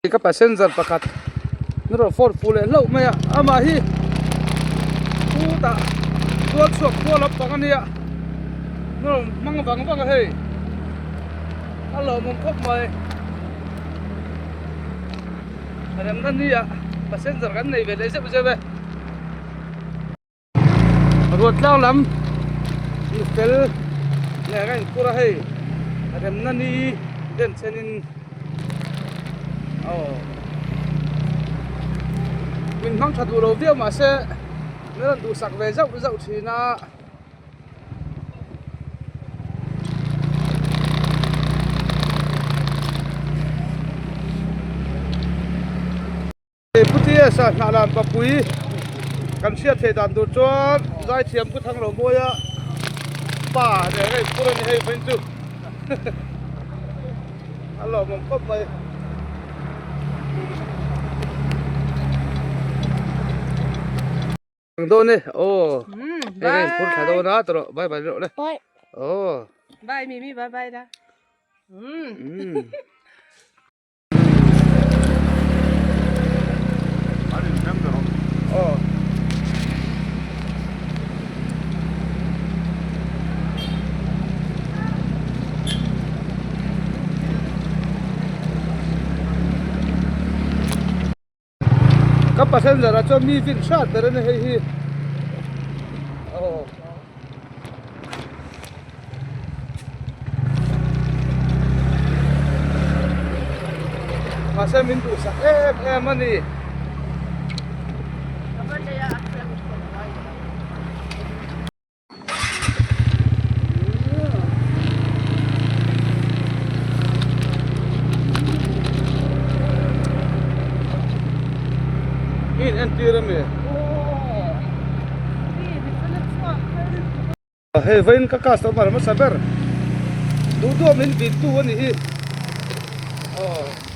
Ka passenger pakhat na rawn phone fuh leh hlauh mai a, amah hi chutah tual chhuak khua lampang a nia na rawn hmang vang vang a hei a lawmawm khawp mai remna ni ah passenger kan nei ve leh zeuh zeuh e. Ruahtlang lam tih fel leh a inphur a hei remna ni den chenin aw min hmang tha duh lo viau mahse min rawn duhsak ve zauh zauh thin a. Pu TS-a hnah lan papui kan hriat theih dan tur chuan zaithiam Pu Thanglomuaia pa leh hei phur a ni hei vawiin chu a lawmawm khawp mai. Ang dawn e aw hei ka inphur thla dawn a tawh bye bye rawh le aw bye Mimi bye bye la. Ka passenger ah chuan mi vin hrat ber a ni hei hi aw. Mahse min duhsak em em a ni. In entir a mi. Hei vawiin ka customer hmasa ber duh duh min vin tu a ni hi. Aw.